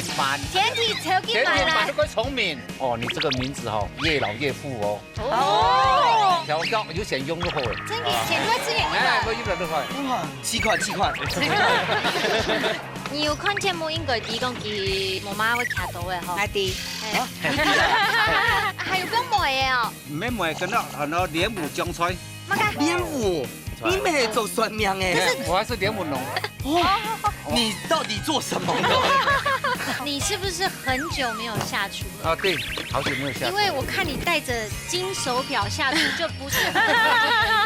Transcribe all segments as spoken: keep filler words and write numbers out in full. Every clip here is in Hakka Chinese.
緊慢，天地超緊慢啦。天天慢都怪聰明。哦，你這個名字吼，越老越富哦。哦，調高有錢用就好了。真的，錢都會自然來。哎，不，用了就快。哇，七塊，七塊。你有看節目應該知講佢媽媽會徛到的吼。哎，對。哎。啊？還有講妹的哦。毋免妹，跟到很多蓮霧種菜。麼个？蓮霧，你乜係做算命的？我還是蓮霧農。哦，你到底做什麼的？你是不是很久沒有下廚了？啊，對，好久沒有下廚。因為我看你戴著金手錶下廚，就不是很久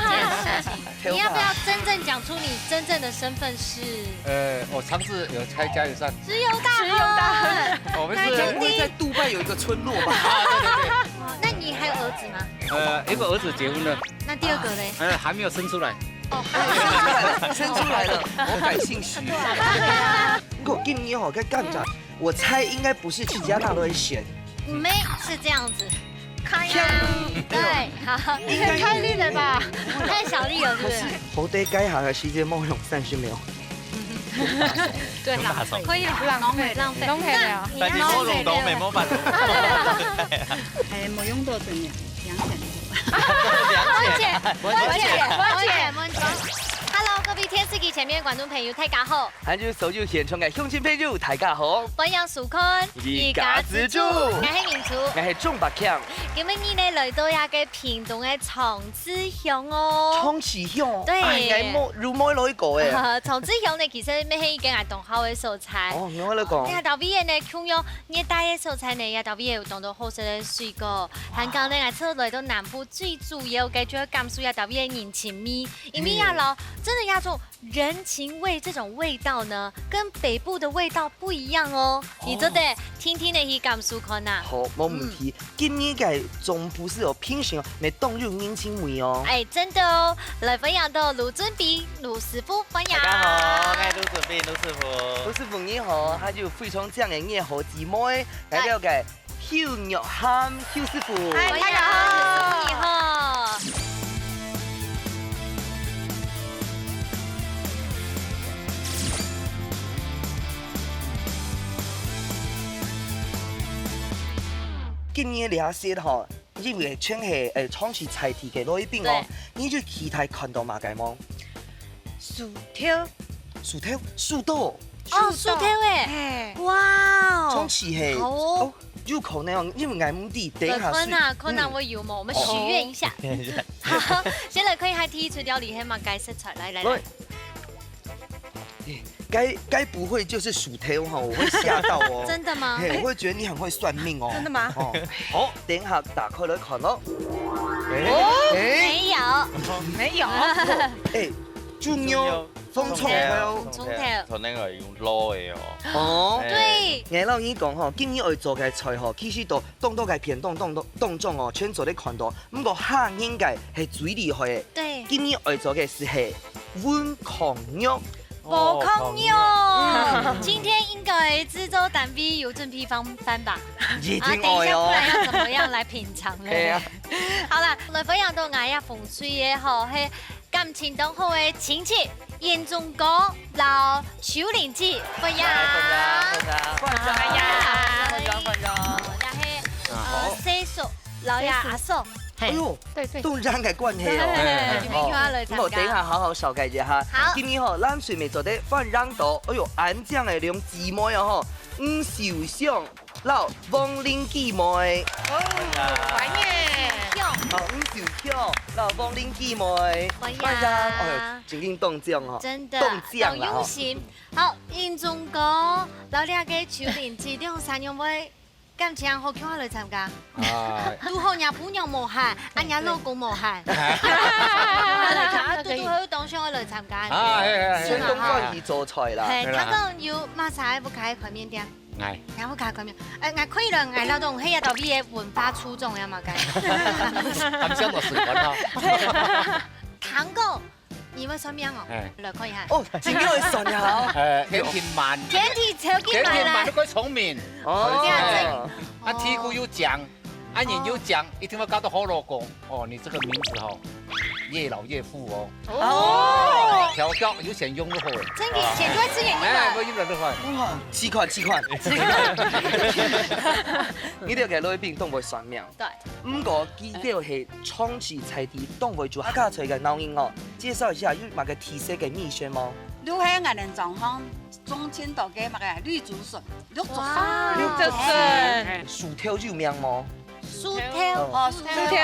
這件事情。你要不要真正講出你真正的身份是？呃，我常駐有開加油站。石油大亨。石油大亨。我們是，那肯定。我在杜拜有一個村落吧。啊，對，對，對。哦，那你還有兒子嗎？呃，一個兒子結婚了。那第二個嘞？呃，還沒有生出來。哦，還沒有生出來。生出來了，我改姓許。不過今年吼，該感覺，我猜應該不是自家拿來選。沒，是這樣子。開啊。對，好。應該開綠的吧？太小綠了，是不是？可是好歹該下个時節，毛用三十秒。 對，好，可以了，浪費，浪費。浪費了。那你要浪費了。但你無弄到，沒辦法。哎，無用到怎樣？兩千多。我姐，我姐，我姐，我姐。Hello，各位電視機前面的觀眾朋友，大家好。還有所有現場的鄉親朋友，大家好。歡迎收看一家之煮。我係明珠。我係鍾百強。今日呢，來到這个屏東个長 志鄉哦。長志鄉。對。哎，𠊎無，又無來過誒。長志鄉呢，其實乜係一個𠊎當好个所在。哦，你來講。這搭位呢，共樣熱帶个所在呢，這搭位有當多好食个水果。還講呢，𠊎這來到南部最主要个就係感受這搭位个人情味，因為啊，嗯。老，真的那種人情味這種味道呢，跟北部的味道不一樣哦。你做得天天个去感受看啊。好，無問題。嗯。 今日个中部係哦，平常哦，乜當有人情味哦。哎，真的哦，來歡迎到盧俊斌盧師傅，歡迎。大家好，𠊎係盧俊斌盧師傅。盧師傅你好，還有非常靚个你好姊妹，來了解邱玉涵邱師傅。嗨，大家好。你好。 今日這些吼，因為全係，呃，長期在地个來賓哦，對。你最期待看到麼个無？薯條。薯條？薯條？哦，薯條誒。嘿。哇哦。長期係。好哦。哦，有可能哦，因為𠊎毋知，等一下水。來看啊，看啊，嗯。我有無？我們許願一下。哦。好，先來看一下第一出料理係麼个食材，來，來，來。來。 該，該不會就是薯條哈？我會嚇到哦。真的嗎？嘿，我會覺得你很會算命哦。真的嗎？哦，好，等一下打開來看咯。哦，哎，沒有。沒有。哎，豬肉，紅蔥頭。蔥頭。蔥頭。可能愛用滷个哦。哦。哎。對。𠊎摎你講吼，今日愛做个菜吼，其實都當多个片段當中，當中哦，全做得看到。毋過客人个係最厲害个。對。今日愛做个係係 溫炕肉。哦，炕肉。炕肉。嗯。今天應該製作單位有準備飯，飯吧？一定愛哦。啊，等一下，不然要怎麼樣來品嚐呢？對啊。好啦，來分享到𠊎也風趣个吼，係感情當好个親戚，英忠哥摎秋玲姊，歡迎。歡迎，歡迎。歡迎，歡迎。也係，呃，好。細叔摎也阿叔。 嘿。哎喲，對，對。當靚个關係哦。嘿，嘿，嘿。哦，你們又要來參加。那我等一下好好紹介一下哈。好。今日吼，藍水美做得歡迎到，哎喲，恁靚个兩姊妹哦吼，吳秀香摎王玲姊妹。哦，歡迎。哦，吳秀香摎王玲姊妹。歡迎。歡迎。哎喲，真正當靚哦。真的，當靚啦，當用心。哦。好，英忠哥，摎這个秋玲姊兩儕仰會 感情好，共下來參加。啊。拄好若餔娘無閒，啊，若老公無閒。啊，來看，啊，堵堵好有當想愛來參加。啊，係，係，係。係嘛，哈。先當歡喜做菜啦。係，係啦。聽講有麼儕愛開麵店。哎。然後開麵，哎，𠊎可以了，𠊎恅懂，係啊，到底个文化初衷要麼个。他們想到是管他。聽講 你會算命哦？哎。來看一下。哦，真个會算呀，好。哎，天天慢。天天超級慢啦。天天慢都怪聰明。哦。對啊，這，啊，屁股又癢，啊，人又癢，一定要交到好老公。哦，你這個名字吼，越老越富哦。哦，調教有選用就好了。真的，選就會吃眼用的。哎，我用了就好。哇，試看，試看。你了解來賓當會算命。對。毋過，佢就係長期在地當會煮客家菜个老人哦。介紹一下，有麼个特色个秘訣無？如果恁樣狀況，種真多个麼个綠竹筍，綠竹筍。哇綠竹筍。哎。樹頭有名無？樹頭。哦，樹頭。樹頭。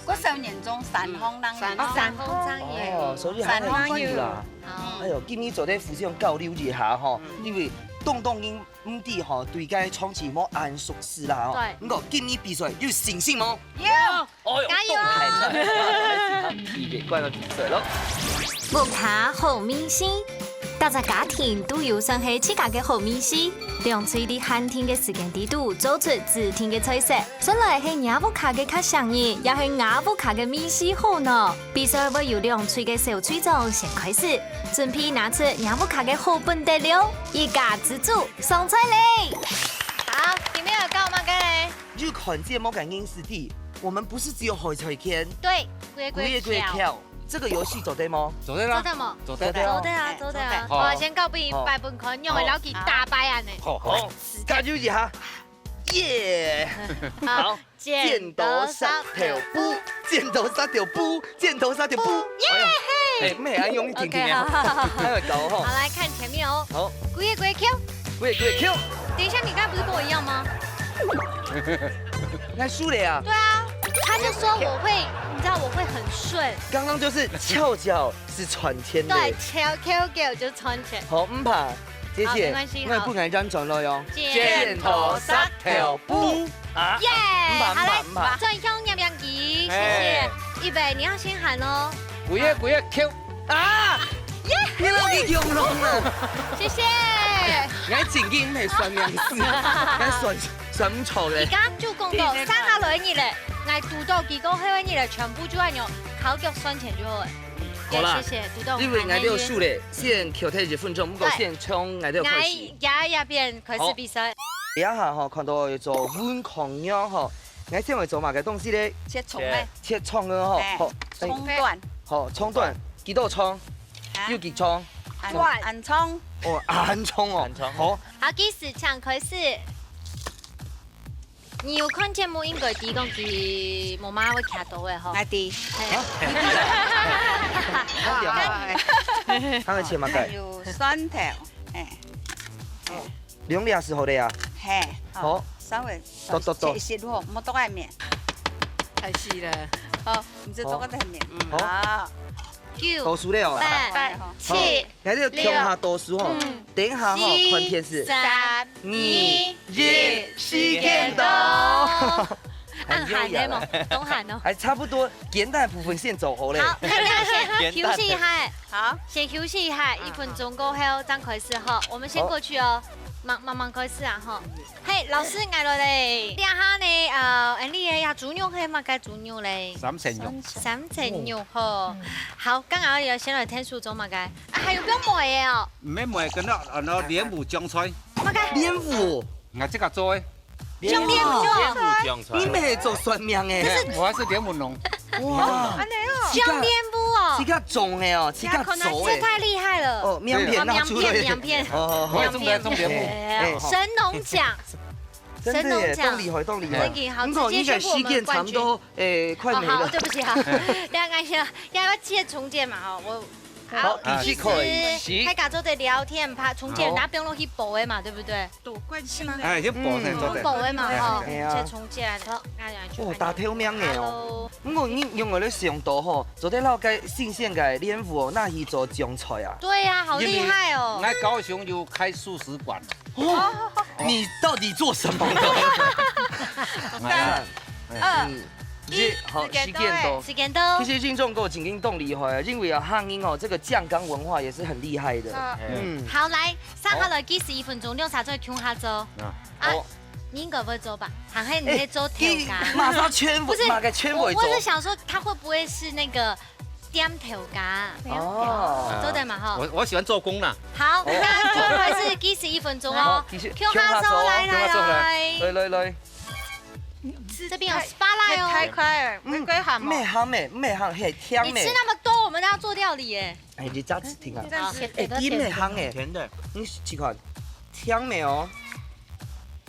國小年中山風人。山風。啊，山風正有。哦，所以還有。山風有啦。哦。哎喲，今日做得互相交流一下吼，因為當當人毋知吼，對該長期無恁熟悉啦吼。對。毋過今日比賽有信心無？有。哦喲，加油！動態戰，特別關注比賽咯。屋下好味緒，逐隻家庭都有算係自家个好味緒。兩隊在限定个時間裡肚做出指定个菜色， 算來係若屋下个較省人，也係吾屋下个味緒好呢？比賽會由兩隊个小隊長先開始，準備拿出若屋下个好本底料，一家之煮上菜咧！好，今日愛教麼个咧？就看節目个人士知，我們不是只有海菜乾，對，歸歸歸歸條。條，這個遊戲做得嗎？做得啦。做得嗎？做得。做得哦。做得啊，做得啊。好。好，先交俾擺本看，用个了解打敗恁呢。好，好，加油一下。 耶！好，好，剪刀石頭布，剪刀石頭布，剪刀石頭布。耶！哎喲，哎，毋係恁容易定定个，OK，好，好，好，好。還會搞吼。好，來看前面哦。好。歸歸條。歸歸條。等一下，你剛才不是跟我一樣嗎？該輸了啊。對啊，他就說我會，你知道我會很順。剛剛就是翹腳是賺錢的。對，翹翹腳就是賺錢。好，毋怕。 謝謝。好，沒關係，我也不敢這樣轉了喲。好。剪刀石頭布。啊，耶，毋怕，毋怕，好，來，毋怕。轉向攝影機，謝謝。哎。預備，你要先喊哦。歸歸歸條。啊！耶！你哪位用弄啊？謝謝。𠊎正經毋係算命師，𠊎算，算毋著咧。你剛剛就講到，三下來你咧，𠊎堵到幾個後尾你咧，全部就恁樣，翹腳賺錢就好了。好啦，耶，謝謝，堵到。因為𠊎都有輸咧，先扣忒一分鐘，毋過先從𠊎都有開始。對。 也也變開始比賽。好。這下吼，看到有做文康肉吼，𠊎先會做麼个東西咧？切蔥个。切蔥个吼，哎，好，蔥段。好，蔥段，幾多蔥？啊？有幾蔥？恁，恁蔥。哦，恁蔥哦。恁蔥。好。好，計時請開始。 你有看節目應該知講佢媽媽會徛到个吼。𠊎知。係。啊？你知啊？啊，佢會切麼个？還有蒜頭，哎。兩粒就好了啊。係，好。好。稍微剁剁剁。切一息吼，莫剁恁綿。開始了。好，毋使剁到恁綿。嗯。好。好。九、倒數了哦。八、好。七、 𠊎兜共下倒數吼，嗯。等一下吼，四、看電視。三、二、一，時間到。恁閒个無？當閒哦。還差不多，簡單的部分先做好咧。好，那你要先休息一下。好。先休息一下，一分鐘過後正開始吼。我們先過去哦，好。慢，慢慢開始啊吼。嘿，老師，𠊎來咧。這下呢，呃，恁樣个呀，豬肉係麼个豬肉咧？三層肉。三層肉吼。好，剛剛要先來聽書做麼个？ 啊，還有放梅个哦。毋免梅，跟到，啊，那蓮霧醬菜。麼个？蓮霧。𠊎自家做个。用蓮霧哦。蓮霧醬菜。你毋係做算命个？𠊎係蓮霧農。哇，恁樣哦。用蓮霧哦。自家種个哦，自家做个。這太厲害了。哦，名片拿出來。名片，名片。哦，好，好。𠊎種蓮霧。哎，哎，好。神農獎。真的耶，神農獎。當厲害，當厲害。真的，好，毋過應該時間差不多，直接宣布我們冠軍。哎，快沒了。哦，好，對不起哈。等一下，等一下，要不要切蔥段嘛？哦，我 好，好，第七塊。其實大家做得聊天，怕中間有拿冰落去補的嘛，對不對？多關心啊。哎，先補先，嗯，做得。補的嘛，吼，哎呀。切蔥段，好，那就去哦，打透明的哦。Hello。毋過你用个咧想到吼，做得撈該新鮮个蓮霧哦，拿去做醬菜啊。對呀，好厲害哦。因為𠊎高雄有開素食館。哦，你到底做什麼的？三、二、一，好，時間到。時間到。其實聽眾朋友真經當厲害啊，因為啊，客人哦，這個醬缸文化也是很厲害的。嗯。嗯。好，來，三下來計時一分鐘，兩儕做共下做。啊，好。你應該會做吧？還係你會做頭家？哎，你馬上全部，不是，馬上全部會做。我，我是想說，他會不會是那個店頭家？哦。做得嘛，吼。我，我喜歡做工啦。好，哦。那就開始計時一分鐘哦。好，繼續。共下做，共下做，來，來，共下做，來。來，來，來。這邊有 spotlight 哦。太，太快了，嗯，玫瑰鹹哦。毋係鹹个，毋係鹹，係甜个。你吃那麼多，我們都要做料理耶。哎，你這樣子聽啊。這樣子。哎，甜个鹹个。甜的。你試試看，甜个哦。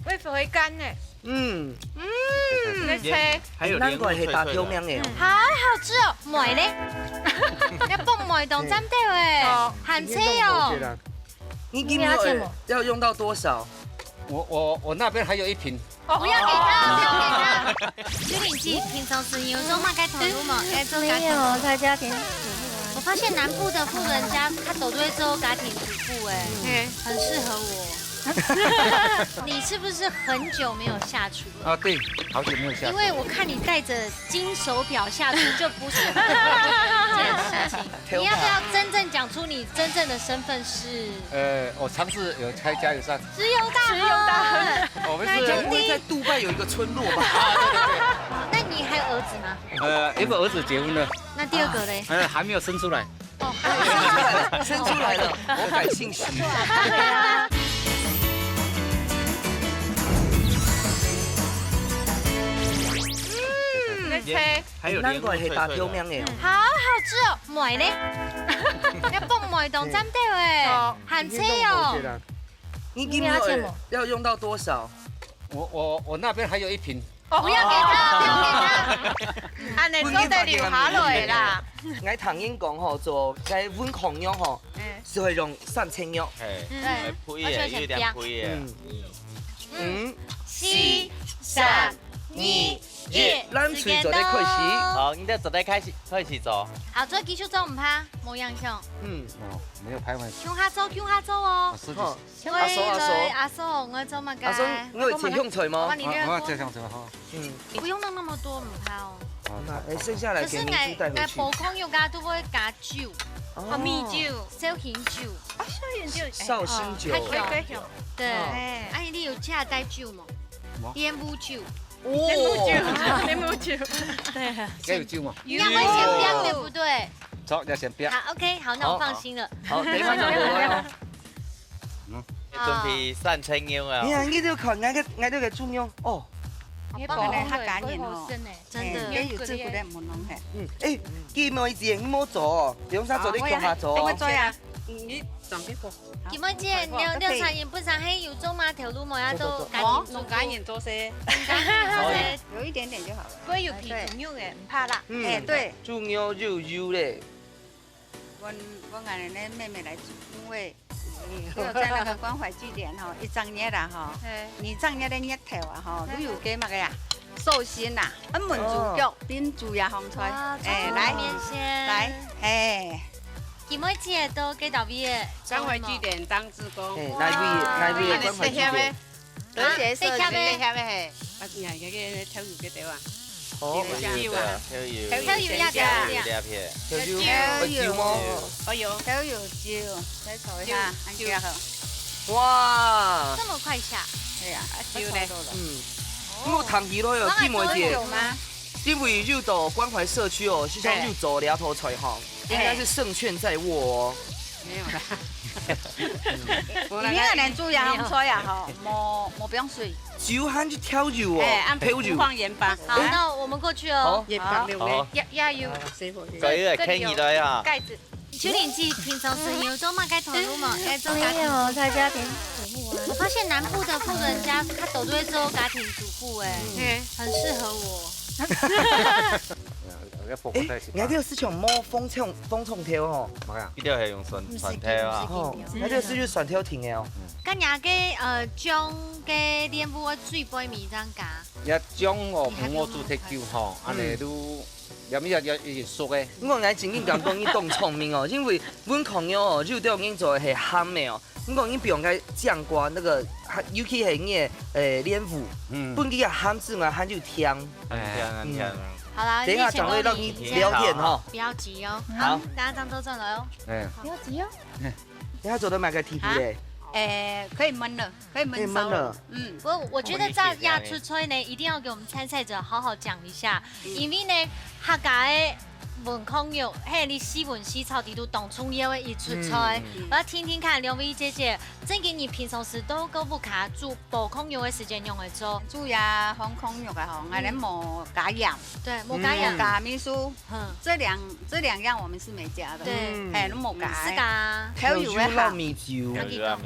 我以為會乾呢。嗯。嗯，你切。還有蓮霧脆脆的。難怪係打挑名个哦。好好吃哦，梅呢？要放梅當讚到哎，哦。很脆哦。你今天要用到多少？我，我，我那邊還有一瓶。 哦，不要給他，不要給他。秋玲姐，平常時你有做麼个頭路嗎？愛做家庭主婦。沒有，在家庭主婦啊。我發現南部的婦人家，她都會做家庭主婦，哎，嗯。很適合我。你是不是很久沒有下廚了？啊，對，好久沒有下廚。因為我看你戴著金手錶下廚，就不適合做這件事情。你要不要真正講出你真正的身份是？呃，我嘗試有開加油站。 石油大亨。石油大亨。我們是，那就該不會在杜拜有一個村落吧？那你還有兒子嗎？呃，一個兒子結婚了。那第二個嘞？呃，還沒有生出來。哦，還沒有生出來。生出來了，我改姓徐。嗯，還有蓮霧脆脆的。難怪係打挑名个哦。好好吃哦，梅呢？要放梅當讚到哎，哦。很脆哦。 你今天要用到多少？我，我，我那邊還有一瓶。哦，不要給他，不要給他。恁樣做得留下來啦。𠊎聽人講吼，做該溫康肉吼，嗯。係會用三層肉。嘿，嗯。來配个，有點配个。嗯。嗯。五、四、三、二、一，咱就做得開始。好，你就做得開始，開始做。好，做繼續做毋怕，無影響。嗯。哦，沒有拍完。共下做，共下做哦。啊，是的。好。 阿嫂，阿嫂。喂，阿嫂，𠊎做麼个？阿嫂，𠊎會切香菜嗎？我幫你熱鍋。啊，啊，切香菜，好。嗯。不用弄那麼多，毋怕哦。啊，那，哎，剩下來給明珠帶回去。可是𠊎，𠊎無空肉啊，都會加酒。哦。哦，米酒。紹興酒。哦，紹興酒。紹興酒。哦，較香。對。哦。哎。哎，你有加帶酒無？無。蓮霧酒。哦。蓮霧酒，蓮霧酒。對啊。該有酒嗎？你要危險，不要，對不對？走，要先不要。好，OK，好，那我放心了。好，好，等一下就好了。 嗯。準備三層肉啊。你看，你都看，𠊎个，𠊎都个豬肉，哦。你放个客家人哦。真的。哎，你有智慧的，毋好弄嘿。嗯，哎，姊妹姐，你莫走哦，等一下做，你共下做哦。啊，我呀，我做呀。嗯，你上去過。姊妹姐，你有，你有餐飲本身係有做麼个頭路無？要做家庭主婦。哦，做家人做事。做家人做事。有一點點就好了。會有皮豬肉个，毋怕啦。嗯，哎，對。豬肉有油咧。 阮，阮恁樣个妹妹來煮，因為我有在那個關懷據點吼，一整日啦吼，嘿。二十日个日頭啊吼，嘿。都有个麼个啊，壽星啊，雲門豬腳，哦。冰煮野風菜，哇，哎，來，中國麵線。來，嘿。姊妹姐都幾多位个？關懷據點當志工。嘿，哪位，哪位个關懷據點？ 和諧社區。啊，對，對，對，嘿。啊，你看，這個豆油个對啊。哦，豆油啊，豆油。豆油也對啊。豆油，豆油，豆油。哦，有。豆油酒，再炒一下，酒，酒。按這樣好。哇。這麼快下？對呀，啊，酒呢？嗯。哦。我聽起來哦，姊妹姐。有嗎？因為有到關懷社區哦，係像有做這道菜吼，哎。應該係勝券在握哦。哎。沒有啦。你看人煮野風菜啊，吼，無，無放水。酒還係豆油哦，哎，按豆油。放鹽巴。好，哎。那我們過去哦。好。鹽巴溜咧。好。也，也有。啊，水火熱。所以可以來啊。蓋子。秋玲姐，平常時有做麼个頭路無？愛做家庭主婦。沒有，在家庭主婦啊。我發現南部的婦人家，她都會做家庭主婦，哎，嗯。很適合我。 哎，𠊎這個係像無紅蔥，紅蔥頭吼。麼个啊？佢兜係用蒜，蒜頭啊。吼，𠊎這個係就蒜頭定个哦。該若个，呃，醬个蓮霧个水杯面正加。這醬哦，毋好煮忒久吼，恁樣就，這面也，也，也熟个。毋過𠊎真經感覺你當聰明哦，因為阮朋友哦，有兜人做个係鹹个哦， 毋過你放該醬瓜，那個，還，尤其係你个，呃，蓮霧，嗯。分佢个鹹之外，還有甜。很甜，很甜啊。嗯。好啦，等一下掌櫃讓你聊天哈。不要急哦。好。好，大家這樣都轉來哦。哎。不要急哦。等一下做到麼个地步咧？啊？哎，可以燜了，可以燜燒了。可以燜了。嗯。不過我覺得這樣壓出菜呢，一定要給我們參賽者好好講一下，嗯。因為呢，客家个炆炕肉，係你四炆四炒裡肚當重要个一出菜。嗯。我要聽聽看，兩位姐姐，正經你平常時都在屋下煮煲炕肉个時間仰般做？煮呀，烘炕肉啊吼，𠊎等無加鹽，對，無加鹽。嗯。無加味素，嗯。這兩，這兩樣我們是沒加的。對。嗯。係，都無加。係加。豆油个哈。豆油摎米酒。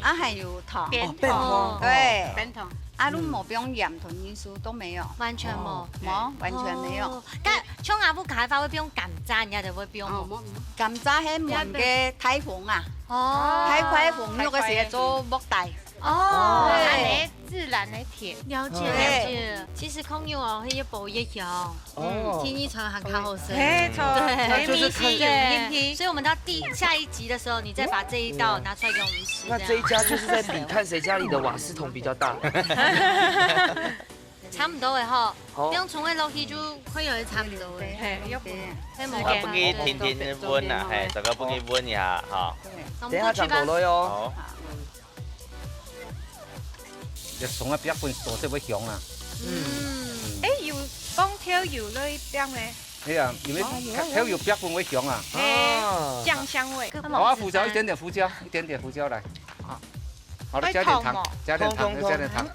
啊，還有糖。哦，冰糖。對。冰糖。啊，都無放鹽同味素，都沒有。完全無。哦。無，完全沒有。哦。該 像阿母家个話會放甘蔗，人家就會放哦，無。甘蔗係燜个大紅啊，哦。大塊紅肉个時節做木帶。哦。對。恁樣自然个甜。了解，哦。了解。其實炕肉哦，會越煲越香。哦。嗯，第二餐還較好食。嘿，著。對。那就是看，對。所以我們到第，下一集的時候，你再把這一道拿出來給我們吃，那這一家就是在比看誰家裡的瓦斯桶比較大。這樣。 差毋多个吼，好。用蔥仔落去就會有差毋多个。嘿，有。嘿，無錯。啊，分佢定定溫啊，嘿，大家分佢溫一下，吼。對。等一下轉過來哦。好。這蔥仔煏粉多些會香啊。嗯。嗯。誒，有放豆油落去煏咩？係啊，因為哦，有啊，有啊。豆油煏粉會香啊。嘿，哦。醬香味。好啊，胡椒，一點點胡椒，一點點胡椒來。啊，好了，加點糖，愛糖哦。加點糖，加點糖。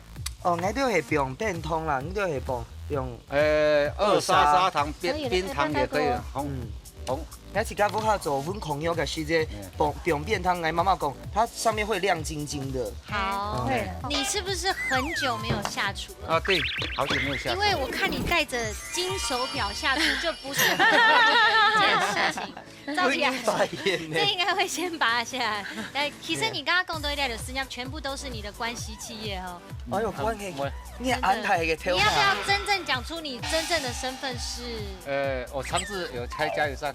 哦，𠊎兜係放冰糖啦，你兜係放，放，呃，二砂砂糖，冰，可以了，冰糖也可以了，紅，嗯。紅。𠊎自家屋下做炆炕肉个時節，嗯。放，放冰糖，𠊎媽媽講，它上面會亮晶晶的。好，哦。對。你是不是很久沒有下廚了？啊，對，好久沒有下廚。因為我看你戴著金手錶下廚，就不是很久的一件事情。 照理來說，我已經發炎了。這應該會先拔下來。但其實你剛剛講到一點的事情，全部都是你的關係企業哦。哎喲，關係，嗯，我，你安排个頭髮。真的。你要不要真正講出你真正的身份是？呃，我上次有開加油站。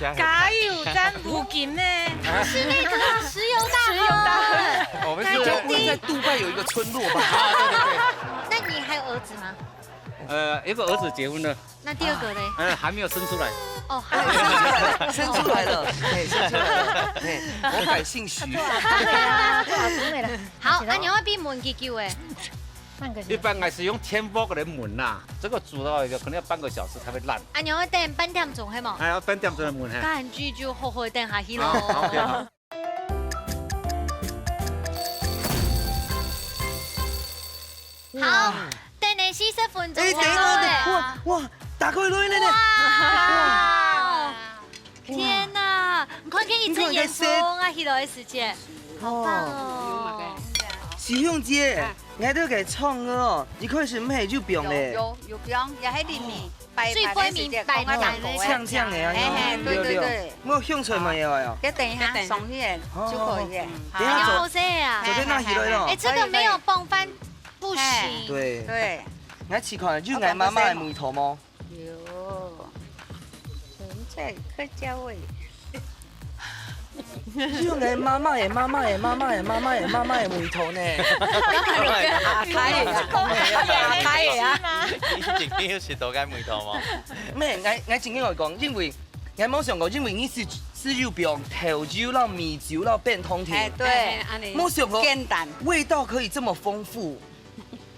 加油站附近呢？不是那個石油大亨。石油大亨。我們是，那就在杜拜有一個村落吧。啊，對，對，對。那你還有兒子嗎？呃，一個兒子結婚了。 那第二個嘞？呃，還沒有生出來。哦，還沒有生出來。生出來了，嘿，生出來了，嘿，我改姓徐。對啊，做阿公的啦。好，啊，你會比燜幾久誒？半個小時。一般還是用電鍋來燜啦，這個煮到一個可能要半個小時才會爛。啊，你會等半點鐘，係無？哎，要半點鐘來燜，嘿。該恁樣就好好等下去咯。好，好，OK，好。 好，哇。等你四十分鐘，哎，等一下，哇，哇，打開來了呢。哇！哇！天哪，你看這一陣煙囪啊，起來的時間，好棒哦。哇。徐紅姐，啊。𠊎兜个蔥哦，一開始毋係有放咧。有，有，有放，也係裡面。哦。 擺盤个時節，最背面擺盤个。講个講个。嗆嗆个啊，嘿，嘿，對，對，對。對。我香菜嘛也愛哦。這等一下上去就可以了。哦。好。等一下做，好勢啊。做得拿起來咯。哎，這個沒有傍飯不行。嘿。對。對。𠊎試看，有𠊎媽媽个味道無？有。嗯，這客家味。 就𠊎媽媽个媽媽个媽媽个媽媽个媽媽个味道呢。阿開个啊，阿開个啊。你真經有食到該味道無？毋係，𠊎，𠊎真經來講，因為𠊎無想過，因為你係，係有放豆油、摎米酒、摎冰糖甜。哎，對。哎，恁樣。無想過簡單。味道可以這麼豐富，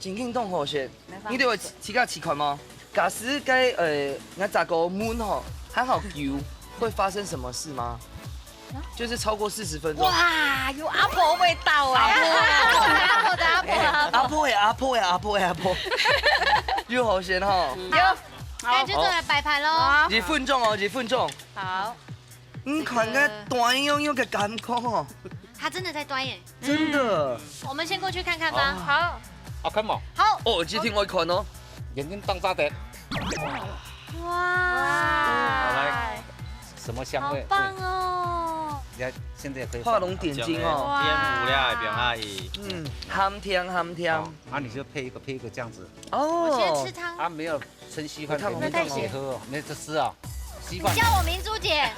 真經當好食。 你對𠊎自家試看無？假使該，呃，𠊎炸過燜吼，還好久，會發生什麼事嗎？啊？就是超過四十分鐘。哇，有阿婆味道哎！阿婆啊，阿婆的阿婆啊，阿婆。阿婆呀，阿婆呀，阿婆呀，阿婆。又好鹹吼。有，好，那就做來擺盤咯。好。一分鐘哦，一分鐘。好。 你看該端樣樣个感覺哦。它真的在端耶。真的。我們先過去看看吧。哦。好。好看無？好。哦，一定愛看哦。眼睛當大的。哇。好，來，什麼香味？好棒哦。對。你看，現在也可以放。畫龍點睛哦。點五粒，放下去。嗯，鹹甜鹹甜。哦，那你就配一個，配一個這樣子。哦。我先吃湯。啊，沒有 盛稀飯給你姐喝哦，那這是啊，稀飯。你叫我明珠姐，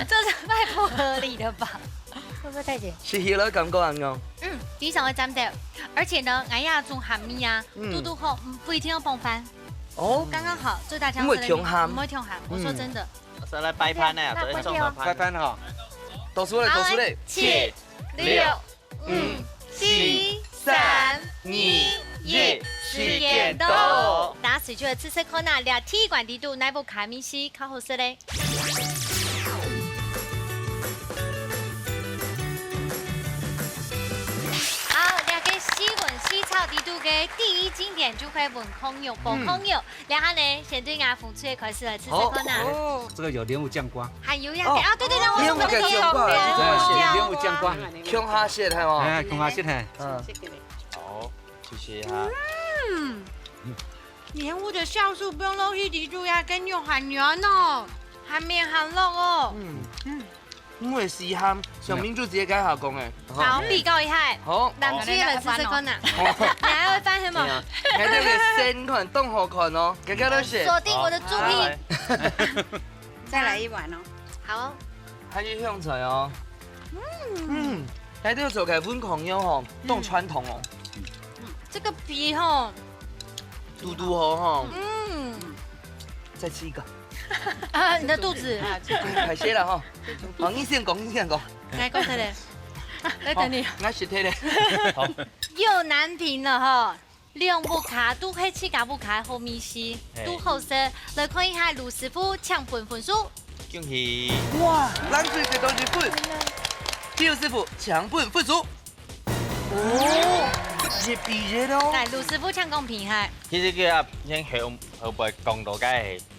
這是太不合理了吧？會不會太鹹？食起來感覺恁樣？嗯，非常的讚的，而且呢，𠊎這種鹹味啊，嗯。堵堵好，嗯，不一定要傍飯。哦。剛剛好，最大強調的，因為窮鹹。不會窮鹹，我說真的。嗯。再來擺盤呢，那昨天送的盤。擺盤哈。倒出來，倒出來。好，來，七、六、 五、四、三、二、一，時間到。大家隨就來試試看啊，這第一關裡肚哪一款味緒較好食咧？好，這个四炆四炒裡肚个第一經典就係炆炕肉、爆炕肉。這下呢，先對𠊎紅隊个開始來試試看啊。好，哦，這個有蓮霧醬瓜。還有呀，哦，啊，對對對，我們的蓮霧醬瓜。蓮霧醬瓜。哎，蓮霧醬瓜。共下食係無？哎，共下食係。嗯。好，試試哈。嗯。 蓮霧个酵素放落去裡肚啊，跟肉還軟哦，還綿還落哦。嗯，嗯，因為係鹹，小明就直接跟佢講誒。好，比較一下。好。藍隊來試試看啊。你還會翻什麼？哎呀，還有這個先看，當好看哦，大家都是。鎖定我的主題。好，來，來。再來一碗哦。好。還有香菜哦。嗯。嗯，來，這個做个炆炕肉吼，當傳統哦。嗯，這個皮吼，嘟嘟好吼。嗯。再吃一個。啊，你的肚子。啊，這個。哎，謝了哈。好，你先講，你先講。來，講出來。來等你。好，𠊎食忒咧。好。又難評了哈。兩屋下都係自家屋下好味緒，嘿。都好食。來看一下盧師傅，請分分數。恭喜！哇，藍隊得到一分。第二師傅，請分分數。哦，一比一哦。來，盧師傅，請公平哈。其實佢啊，先後，後背講到个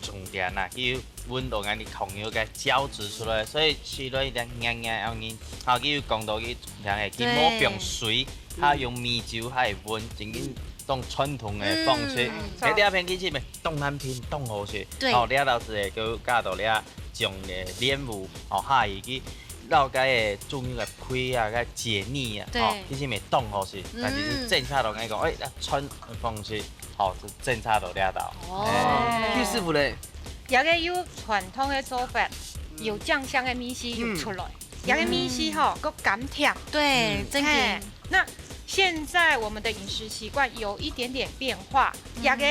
重點啊，佢有搵到𠊎等炕肉个膠質出來，所以食落一定硬硬要硬。好，佢有講到佢重點个，佢無放水，對。佢用米酒，佢會搵，正經當傳統个方式。嗯。在這片其實乜當難評，當好食。對。好，這老師个，佢加到這醬个蓮霧，哦，下去佢摎該个豬肉个皮啊，該解膩啊，對。哦，其實乜當好食，但是係，嗯，政策來講，哎，傳統方式，哦，係政策到這度。哦。哎。邱師傅咧？ 這個有傳統个做法，有醬香个味緒有出來。嗯。這個味緒吼，嗯。較甘甜。對，嗯。真的。嘿，那現在我們的飲食習慣有一點點變化，嗯。這個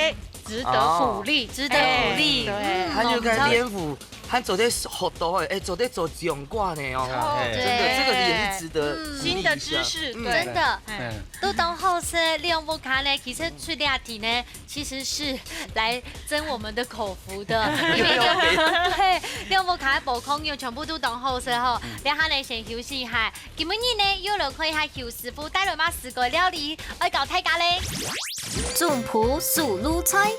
值得鼓勵。哦。值得鼓勵。哎，對。嗯，還有个蓮霧，還做得學到，哎，做得做醬瓜呢哦。哦，真的，對。這個也是值得鼓勵一下。嗯。新的知識，嗯。對。真的，嗯。都當好食，蓮霧卡呢，其實出這題呢， 其實是來爭我們的口福的，因為蓮霧，對，蓮霧卡个爆炕肉全部都當好食吼。嗯。這下呢，先休息一下，今晡日呢，又來看一下邱師傅帶來麼个好食个料理，愛教大家咧。總鋪手路菜。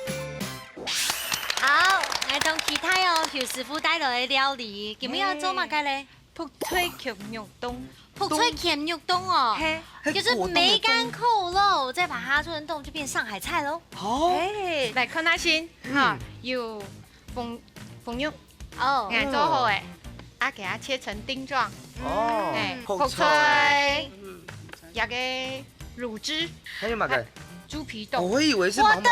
好，𠊎當期待哦，邱師傅帶來个料理，今晡日愛做麼个咧？ 覆菜鹹肉凍。覆菜鹹肉凍哦，嘿。就是梅乾扣肉，再把它做成凍，就變上海菜嘍。哦。嘿，來看下先，嗯。哈，有紅，紅肉，哦。哎，做好誒，啊，給它切成丁狀。哦，哎，覆菜。覆菜，這個滷汁。還有麼个？啊，豬皮凍。哦，我以為是毛毛蟲。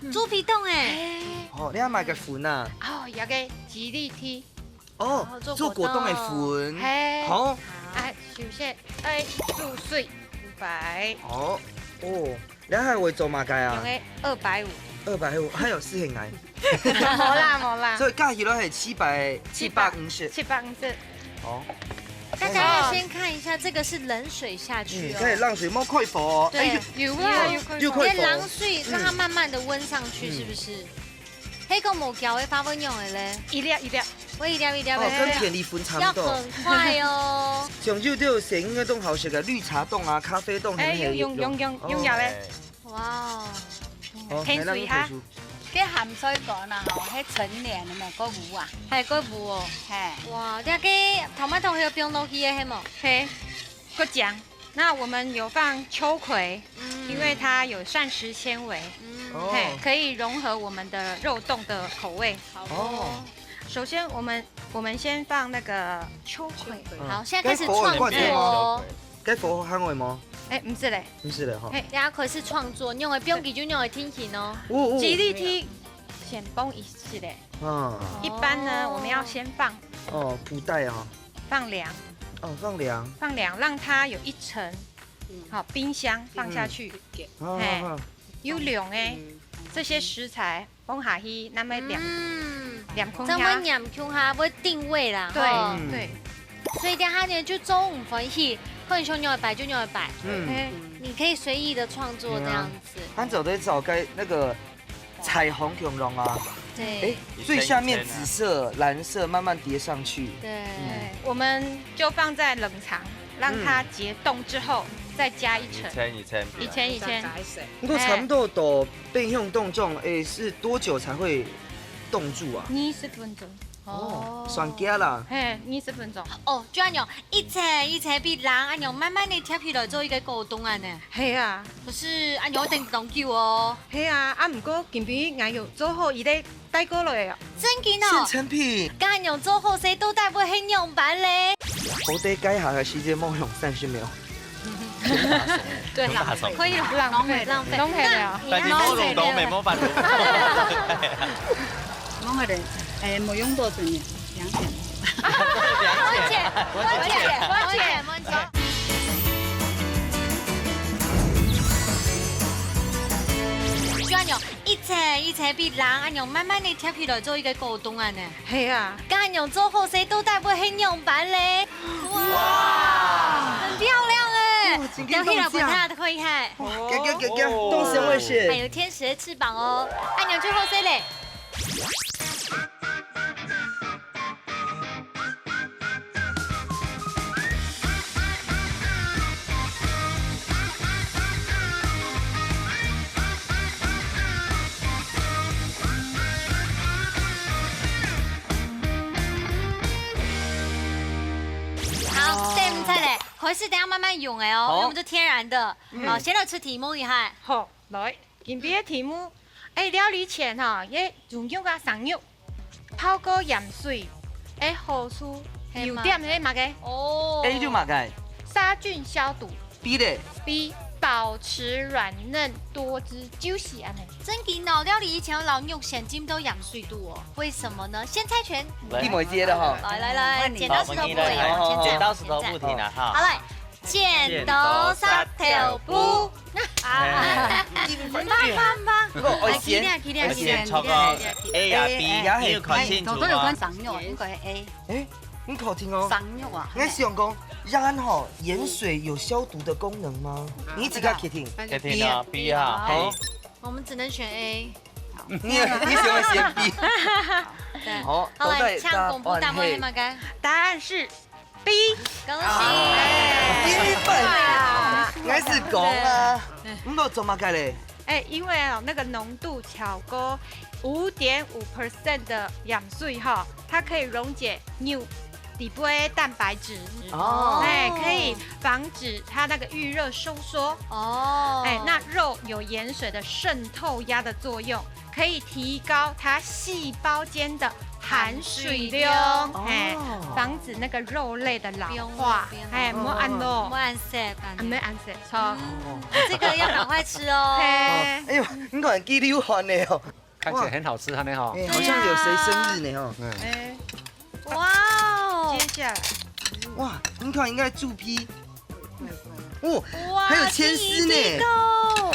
我的，豬皮凍誒。哎。哦，你愛買個粉啊？哦，這個吉利T。 哦，哦，做果凍个粉。做果凍。嘿。好。啊，首先愛煮水五百。好。哦，你還會做麼个啊？用个二百五。二百五，還有四个人。無啦，無啦。所以加起來係七百，七百，七百五十。七百五十。好。大家要先看一下，這個是冷水下去哦。嗯，可以讓水冒快火哦。對。哎，有啊，有快火。有快火。你的冷水讓它慢慢地溫上去，嗯。是不是？ 係講無攪个話會仰仔咧？一粒一粒。會一粒一粒个。哦，跟田裡粉差不多。要很快哦。像有兜細人个當好食个綠茶凍啊、咖啡凍，哎，係毋係？用，用，用，用，用這个。哦。哇哦。哦，天水哈。來，咱來看書。該鹹菜乾啊，吼，係陳年个無？還有烏啊？還有烏哦。嘿。哇，這个tomato係有放落去个，係無？嘿，過醬。 那我們有放秋葵，嗯。因為它有膳食纖維，嗯。哦。嘿，可以融合我們的肉凍的口味。好哦。哦。首先，我們，我們先放那個秋葵。秋葵。嗯。好，現在開始創作哦。該火會關掉嗎？該火關會嗎？哎，毋使咧。毋使咧，吼。嘿。等下開始創作，你用个不用急就用个天氣哦。哦，哦。吉利T先放一息咧。嗯。一般呢，哦。我們要先放。哦，古代啊。放涼。哦，放涼。放涼，讓它有一層 嗯。好，冰箱放下去。嗯。好，好，嘿，好。有涼个，嗯。這些食材放下去，那麼涼，嗯。涼空下。這樣會涼空下，會定位啦，對，吼。嗯。對。所以等下呢，就中午飯去，看你想仰仔擺就仰仔擺。嗯。嘿。你可以隨意地創作這樣子。嗯啊。咱做得找該，那個彩虹恐龙啊。对。哎，最下面紫色、蓝色慢慢叠上去。对。我们就放在冷藏，让它结冻之后再加一层。以前以前。以前以前。不过差不多到冰箱冻中，哎，是多久才会冻住啊？二十分钟。哦，算快啦。嘿，二十分钟。哦，就恁样，一层一层比冷恁样慢慢地貼起来做一个果冻啊呢。系啊。可是恁样一定當久哦。系啊，啊，毋过今晡日𠊎有做好一个 带过来啊。真个哦。现成品。恁樣做好勢，到底會係仰般咧？好歹該下个時間無用三十秒。对，浪费，可以了，浪费，浪费，浪费了。但是無用到，没办法。浪費了，哎，無用到真的，兩千。兩千，兩千，兩千。就恁樣，一層一層比冷恁樣慢慢地貼起來做一个果冻啊呢。係啊。恁樣做好勢，到底會係仰般咧？哇，很漂亮哎！哇，真个吊起來分大家看一下。哇，行行行行，當想愛食。還有天使的翅膀哦，恁樣就好勢咧。 好，等一下咧，開始等下慢慢用个哦，好。用就天然的。嗯。好，先來出題目一下。好，來。 今晡日个題目，哎，料理前吼，愛用肉啊，生肉，泡過鹽水，哎，好處，係嘛？優點係麼个？哦。A就麼个？殺菌消毒。B咧？B，保持軟嫩多汁，juicy恁呢。真个哦，料理以前愛摎肉先浸到鹽水肚哦，為什麼呢？先猜拳。來。一模一樣的哈。來來來，換你。剪刀石頭布，好，好，好。剪刀石頭布，停了哈。好，來。 剪刀石頭布。啊，哎。毋怕，毋怕，毋怕。不過愛選，來，起立，起立，愛選，起立，起立，起立。A呀，B，A呀，你有看清楚嗎？哎，都有看生肉，應該A。哎，你好聽哦。生肉啊。你想講，鹽吼，鹽水有消毒的功能嗎？啊，你自家決定。決定啊，B啊，好。好。我們只能選A。你，你想要選B？對。好，好，來，都在請公布答案係麼个？答案係 B。恭喜！啊，第一份。啊。𠊎係講啊，毋過做麼个咧？哎，因為哦，那個濃度超過五點五percent的鹽水哈，它可以溶解肉底部的蛋白質。哦。哎，可以防止它那個遇熱收縮。哦。哎，那肉有鹽水的滲透壓的作用， 可以提高它細胞間的含水量，含水量。哎，哦。防止那個肉類的老化。不用了，不用了。哎，莫恁樣。莫恁樣，啊，莫恁樣，錯。嗯，這個要趕快吃哦。嘿。哎喲，你看，幾流汗呢哦。看起來很好吃，它呢哈。哎，好像有誰生日呢哦。嗯。哎。哇哦。接下來。哇，你看，應該豬皮。哦，哇，還有牽絲呢。是一滴豆。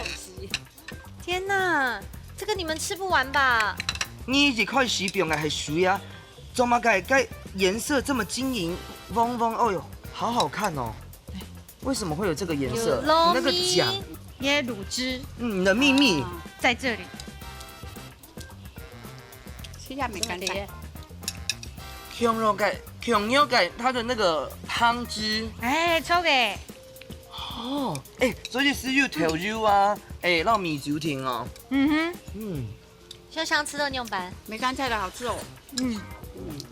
天哪，這個你們吃不完吧？你一開始放个係水啊，做麼个該顏色這麼晶瑩汪汪？哦喲，好好看哦！為什麼會有這個顏色？有糯米。你那個醬。你的滷汁。嗯，你的秘密。啊。在這裡。吃下沒乾淨。這裡。強肉个，強肉个，它的那個湯汁。哎，著个。 哦，哎，所以係有豆油啊，哎，摎米酒定哦。嗯哼。嗯。香香吃到仰般？梅干菜的好吃哦。嗯。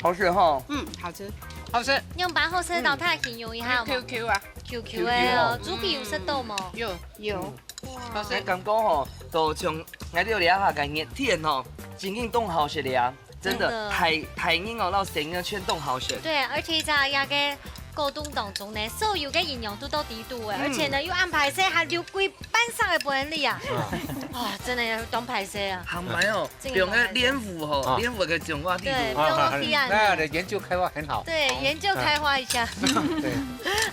好吃哈。嗯，好吃。好吃。仰般好食，摎大家形容一下好無？Q Q啊。Q Q个哦，Q Q哦。豬皮有食到無？有。有。嗯。好食。哎，感覺吼，就像𠊎兜這下个熱天吼，真正當好食了啊。 真的，真的。大，大人哦，摎細人全當好食。對，而且在這個果凍當中呢，所有个營養都到底肚欸，嗯。而且呢，又恁歹勢，還留歸半生个分你啊。啊。啊，真的要當歹勢啊。還蠻哦，這個用个蓮霧吼，啊。蓮霧个淨化地圖。對，不用去啊。那你的研究開發很好。對，哦。研究開發一下。對。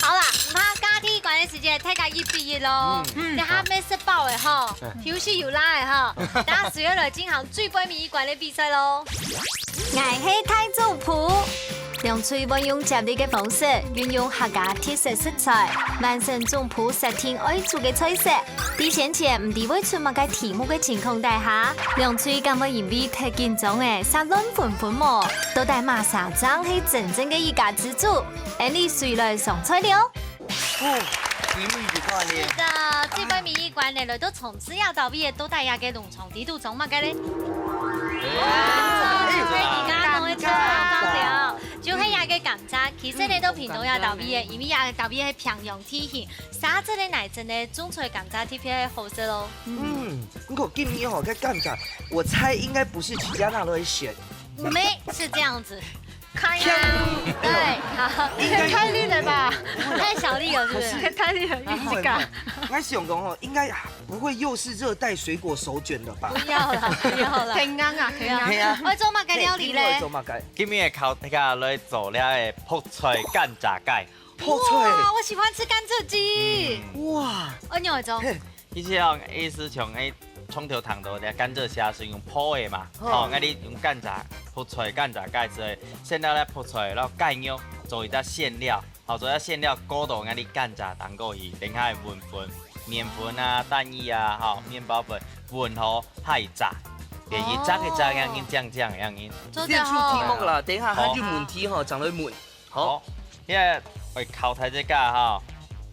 好啦，毋怕，加第一關个時間，大家一比一咯。嗯。等下愛食飽个吼，嗯。休息有拉个吼，等下就愛來進行最尾一關个比賽咯。 𠊎係大主播。兩隊會用接力个方式，運用客家特色食材，完成總鋪設定愛煮个菜色。在先前毋知會出麼个題目个情況底下，兩隊敢會因為忒緊張而煞亂紛紛無？到底麼儕正係真正个一家之煮？𫣆俚隨來上菜了。哦，題目已經看了。是的，這擺每一關呢，來到從事要倒閉的，到底這个農場裡肚種麼个呢？哇，哎，你剛剛同佢講了，就係這个甘 蔗，其實呢，都屏東也特別个，因為也特別个平洋地形，沙質个泥質呢，種出來甘蔗特別个好食咯。嗯，毋過今年吼，該甘蔗，我猜應該不是自家拿來選。沒，是這樣子。開啊，對，好，應該開綠了吧？太小粒了，是不是？太綠了，不會吧？應該是用講吼，應該不會又是熱帶水果手捲了吧？不要了，不要了。很硬啊，很硬。不要。嘿啊。愛做麼个料理嘞？嘿，今日愛做麼个？今日个考題啊，來做了个覆菜甘蔗雞。 覆菜。哇，我喜歡吃甘蔗雞。嗯。哇。哦，你有一種。嘿。其實哦，意思像，哎，蔥頭糖豆的甘蔗蝦是用覆个嘛，哦。吼，𠊎俚用甘蔗，覆菜甘蔗雞之類，先拿來覆菜，然後雞肉做一隻餡料，好，做一隻餡料，過到𠊎俚甘蔗當中去，等下會混混，麵粉啊、蛋液啊，吼，麵包粉，混好，下去炸，變一隻一隻樣形，哦。這樣這樣樣形。做得哦。先出題目啦，等一下還有問題吼，正來問。 好，好，這个愛考大家哈，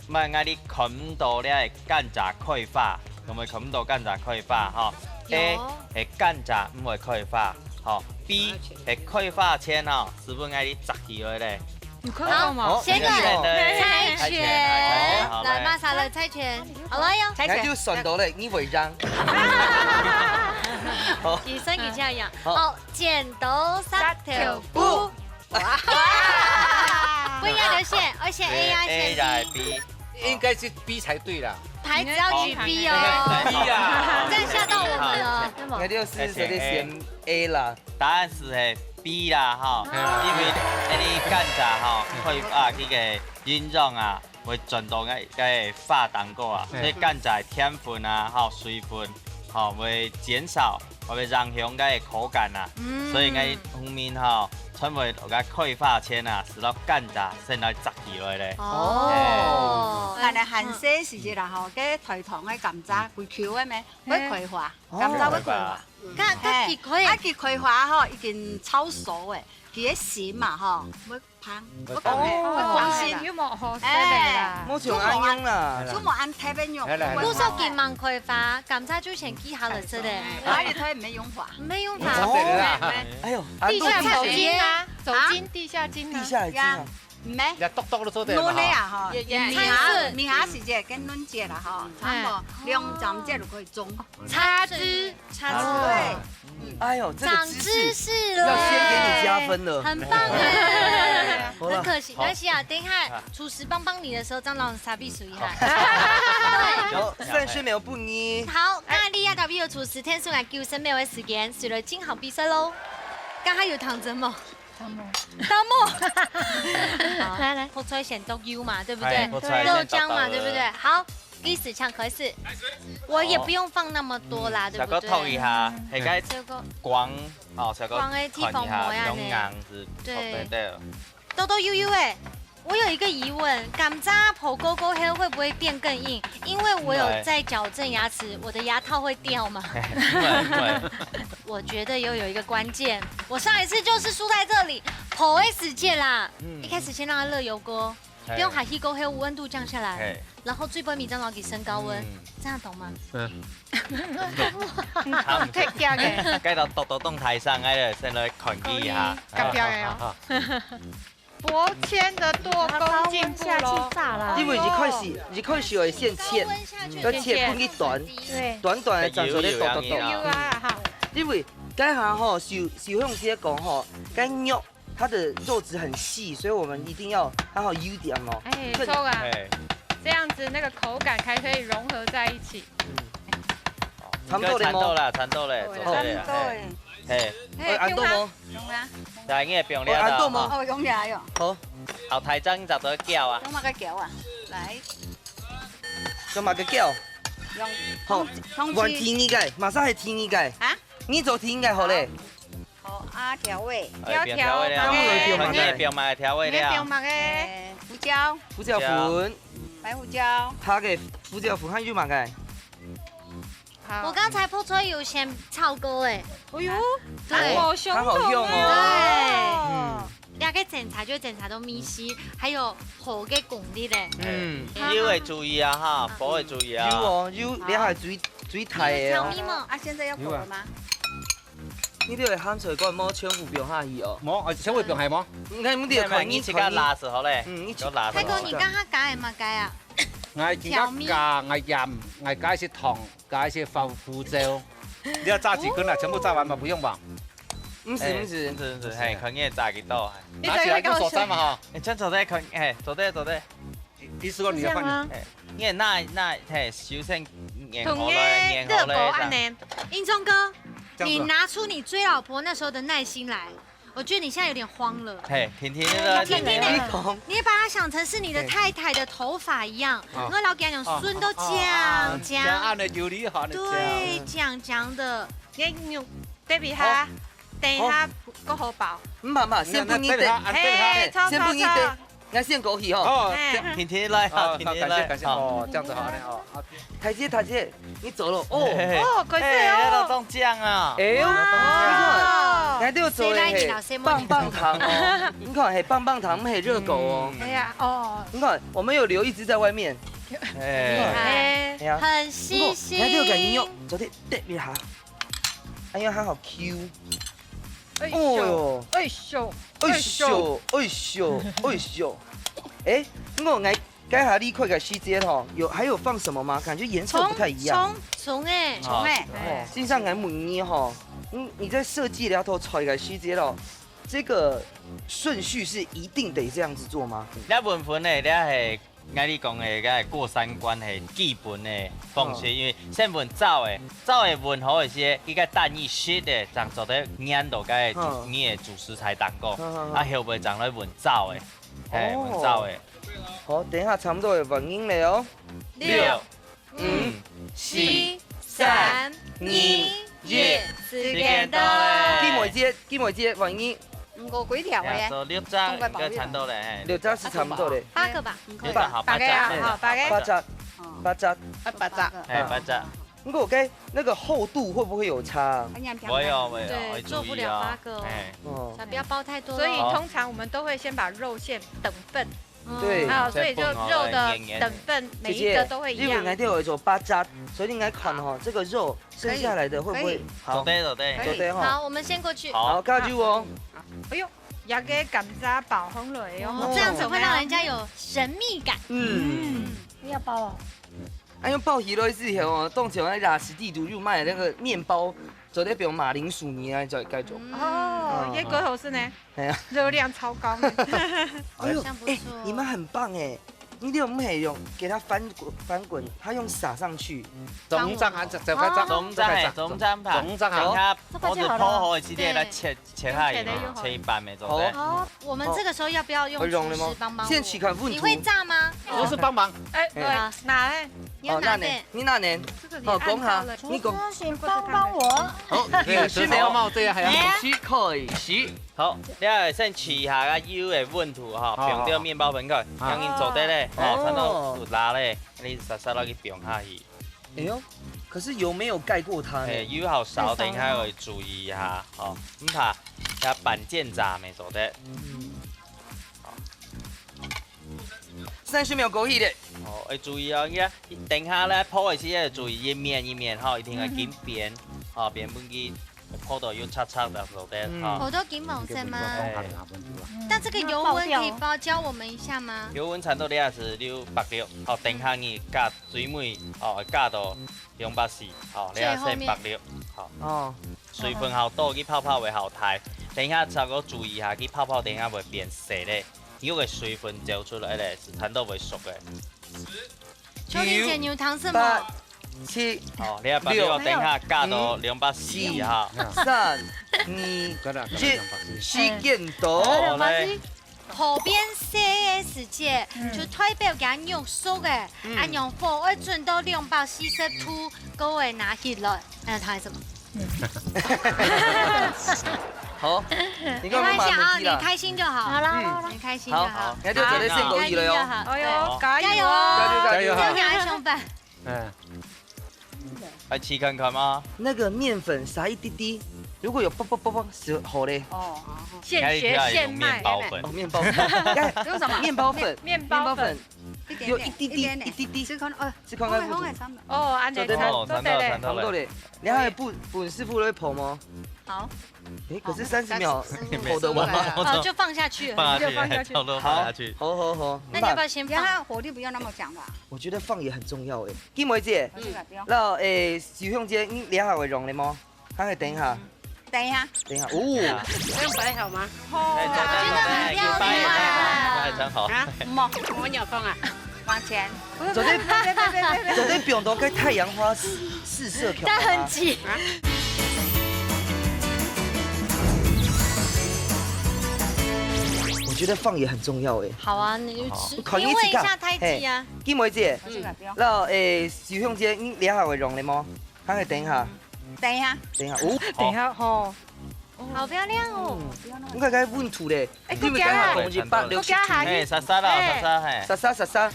毋然𠊎俚看毋到這个甘蔗開花，有無看毋到甘蔗開花哈？A，有。係甘蔗毋會開花，吼，B，係開花前吼，係分𠊎俚摘起來咧。有看到嗎？好，先選，選擇。猜拳。猜拳，好，來。來，馬上來猜拳。好了喲。猜拳。那就選到了，你會贏。好。你算一下呀。好。好，剪刀石頭布。 哇！不一樣的選，而且A呀，A呀選B。B。應該是B才對啦。牌子要舉B哦。B啊。這樣嚇到我們了。那就是這個選A啦。答案係係B啦，吼，嗯。因為你甘蔗吼，會啊，這個營養啊，會轉到該，該花當中啊，嗯。所以甘蔗甜分啊，吼，水分，吼，會減少。 會影響該个口感啊。嗯。所以𠊎後面吼，全部落該開花前啊，係落甘蔗先來摘起來咧。哦。嘿。𠊎个還細時節啦吼，該台糖个甘蔗會Q个咩？會開花，哦。甘蔗會開花。該，該佢開。嘿，啊，佢開花吼，已經炒熟个，佢个心嘛吼，會 芳，哦。會芳，會芳心。有無好食个啦？哎。無像恁樣啦。就無恁特別樣。來，來，來。故所佢吂開花，甘蔗就先摘下來食个。啊，你睇毋係用花。毋係用花。哦。哎喲，地下酒精啊，酒精，啊？地下精啊。地下精啊。呀，毋係。也剁剁都做得嘛，嫩个啊，吼。也，也。米下，米下時節跟嫩節啦，吼，差不多兩三節就可以種。 茶籽，茶籽。哦。對。嗯。哎喲，這個知識長知識了。要先給你加分了。很棒哎。好了。很可惜，好。沒關係啊，等一下廚師幫幫你的時候，再讓你撒鼻水一下。好。對。好，三十秒不呢。好，該這下特別有廚師，天數來九十秒个時間，隨來進行比賽咯。剛剛有糖針無？ 大漠。大漠。好，來，來。覆菜先倒油嘛，對不對？哎，覆菜先倒油。豆漿嘛，對不對？好，計時槍開始。我也不用放那麼多啦，嗯，對不對？小哥燙一下，嗯。係該這個光，哦，小哥光个地方看一下，無呀呢。中央是，對。哦，對，對。倒倒油油欸，我有一個疑問，甘蔗剝過後會不會變更硬？因為我有在矯正牙齒，我的牙套會掉嗎？不會，不會。 我覺得又有一個關鍵，我上一次就是輸在這裡，破的時間啦。嗯。一開始先讓它熱油鍋，嘿。不用下去鍋，還有溫度降下來，嘿。然後最尾面再拿去升高溫，嗯。這樣懂嗎？嗯。太強了。該到多多動台上，哎，先來看一下。看一下，搞笑的哦。好，好，好。 薄纖的剁工進步咯。因為一開始，一開始會先切，要切分佢短，對。短短个，長長个剁剁剁。有啊，哈。因為該下吼，小，小紅姐講吼，該肉它的肉質很細，所以我們一定要它好油點哦。哎，更，錯啊。哎。這樣子那個口感才可以融合在一起。嗯。差不多了嗎？差不多了，差不多了，做得了，差不多了。哎。嘿。哎，按到無？ 用啊。來，你也不用料到。哦，按到無？哦，用起來喲。好。好，台長，你找到叫啊。用麼个叫啊？來。用麼个叫？用好，通，通知。換第二個，馬上係第二個。啊？你做第二個好咧。好。啊，調味。哎，調，調，調味料。調味料。哎，放麼个調味料？哎，胡椒。胡椒粉。白胡椒。白胡椒粉，還有麼个？好。我剛才鋪出來有鹹草膏哎。哎喲，對。哦，好香哦。對。嗯。這個檢查就檢查到味緒，還有火个功力嘞。嗯。油愛注意啊哈，火愛注意啊。油哦，油，這下最，最大个哦。有調味無？啊，現在要火了嗎？ 你這个鹹菜乾莫全部放下去哦。無，哦，全部放下無？你看，你這个看，你自家拿就好咧，嗯，你自家拿就好。大哥，你剛剛加个麼个啊？𠊎自家加，𠊎鹽，𠊎加一些糖，加一些胡胡椒。你要炸幾根啊？全部炸完嗎？不用吧？毋係，哎，毋係。毋係，毋係，嘿，看你炸幾多。拿起來就做菜嘛哈。哎，這樣做得看，哎，做得，做得。 意思講你要放，是這樣嗎？哎，你那，那，嘿，首先研好了，同个熱狗研好了，按呢。英聰哥，這樣子啊。你拿出你追老婆那時候的耐心來，我覺得你現在有點慌了。嘿，婷婷那個，你聽聽呢，你講。你也把她想成是你的太太的頭髮一樣，嘿。你會老給她講，哦，順都這樣，哦，哦，哦，這樣。這樣按呢有理哈，你這樣。對，這樣，這樣的。你用，對比哈，哦。等一下，哦。過好飽。毋怕，毋怕，先分你等。你看，你看，嘿，嘿，先分你等。 𠊎先過去吼。哦，哎。這樣，婷婷來，哦，婷婷來。好，感謝，感謝。哦，這樣子好，好。哦，好。大姐，大姐，你走了，哦。嘿，嘿，嘿。哦，可以哦。哎，那都中獎啊。哎喲，哇。你看，𠊎都有做个，誰來你老師？嘿，棒棒糖哦。你看，嘿，棒棒糖，毋係熱狗哦。嗯。哎呀，哦。你看，我們有留一隻在外面。哎。厲害。哎呀。很細心。你看，你有感覺，昨天，對，你好。哎呀，它好Q。 哎喲，哦喲。哎喲，哎喲，哎喲，哎喲。哎，毋過𠊎該下你開个時節吼，有，還有放什麼嗎？感覺顏色不太一樣。蔥，蔥，蔥欸。蔥欸。哦，哎。先生，𠊎問你吼，嗯，你在設計這道菜个時節咯，這個順序是一定得這樣子做嗎？你本分呢，你係 𠊎哩講个，該過三關係基本个方式，嗯。因為先搵燥个，燥个搵好个時，佢个蛋液濕个，正做得黏到該主，嗯。你个主食材當中，嗯，嗯，嗯。啊，後尾正來搵燥个，嘿，哦。搵燥个。好，等一下差不多有反應了哦。六、六、五、五、四、四、三、三、二、二、一，時間到了。幾妹姐，幾妹姐，反應。 毋過幾條个？哎呀，做六隻應該差毋多咧，嘿。六隻係差毋多咧。八個吧。六隻好，八隻。八個啊，好，八個。八隻，哦。八隻。啊，八隻。哎，八隻。毋過該那個厚度會不會有差？哎呀，不會哦，不會哦，對，要注意哦。做不了八個哦。哎。哦。才不要包太多哦。所以通常我們都會先把肉先等份。嗯。對。好，所以就肉的等份，每一個都會一樣。姐姐，因為𠊎兜有做八隻，所以你來看吼，這個肉 剩下來的會不會，可以。好。做得，做得。可以。做得吼。好，我們先過去。好。好，加油哦。哎喲，這個甘蔗包紅了喲。哦，這樣子會讓人家有神秘感。嗯。嗯，不要包哦。哎喲，包起來之後哦，當像那雅士地圖有賣那個麵包，做得用馬鈴薯泥來做該種。嗯。哦，嗯。這個好吃呢。哎呀。熱量超高呢。哎喲，好像不錯。哎，你們很棒哎。 你這毋係用給它翻滾，翻滾，它用撒上去。中獎啊，這，這個中，中獎欸，中獎吧。中獎啊。等下，包子鋪好个時節，來切，切下去嘛，切一半嘛，做得。好。好，我們這個時候要不要用廚師幫幫我？現在看問題。你會炸嗎？廚師幫忙。哎，對，好。拿來。你要拿的。哦，那呢？你那呢？這個你哦，講下，你講。廚師，請幫幫我。好，有事沒有？這樣還要。哎呀。開始，開始。 好，你愛先試一下該油个溫度吼，好，好，放到麵包粄蓋，好。當然做得咧，吼，哦。看到有罅咧，你煞煞落去放下去。哎喲，可是油沒有蓋過它呢。嘿，油好少，嗯，等一下愛注意一下，吼，毋怕，要半煎炸乜做得。嗯。好。 三十秒過去咧。哦，愛注意哦，你看，等下咧，鋪个時節愛注意，一面一面吼，一定愛緊煸，嗯。吼，煸分佢鋪到有擦擦个做得，嗯。吼。好多金毛色嗎？哎。但這個油溫可以幫，教我們一下嗎？油溫差不多也係六百六，吼，等下你加水尾，吼，加到兩百四，吼，你也係百六，吼。哦。水分好多，佢泡泡會好大。等一下，再過注意一下，佢泡泡等一下會變色咧。 肉个水分走出來咧，係差不多會熟个。秋玲姐，你有糖色嗎？八、七、哦，你愛把這個等一下加到兩百四哈。六、五、四、三、二、一，時間到。好，來。河邊洗个時節，嗯。就代表佢肉熟个，嗯。恁樣火愛準到兩百四十度，各位拿起來。還有糖色嗎？好，你干嘛没关系啊，那么急啦？你开心就好。好了，好了，好了，你开心就好。好，你看就做得先恭喜了哟。好，哎呦，加油加油哦！加油加油加油，加油，上班。嗯，来吃看看吗？那个面粉撒一滴滴，如果有啵啵啵啵是好嘞。哦，现学现卖，面包粉哦，面包粉，哎用什么？面包粉，面包粉面包粉一点点，有一滴滴点点一滴滴吃看，哦，吃看看红红的上面。哦，安全做得餐哦，做得嘞尝到尝。到嘞。尝到嘞。然后还不不师傅会捧吗？好，哎，可是三十秒师傅捧得完吗？哦，就放下去了。放下去，就放下去差不多放下去。好好好，那你要不要先放？然后火力不要那么强吧？我觉得放也很重要哎。金梅姐，这个不用。那诶，小香姐，你两下会用的吗？还是等一下？等一下，等一下，哦，不用摆好吗？哎，真的很漂亮哎，真好。啊，我有空啊。往前。昨天昨天表都该太阳花四四射条。但很急。我觉得放也很重要哎。好啊，你就吃，考你问一下太极啊。金梅姐，这个不用。那诶，小香姐，你两下会用的吗？还是等一下？等一下，等一下，哦，等一下吼，好漂亮哦！我刚刚问土嘞，哎，你们刚好够加啊，同一百六十够加还哎，莎莎啦，莎莎，哎，莎莎莎莎，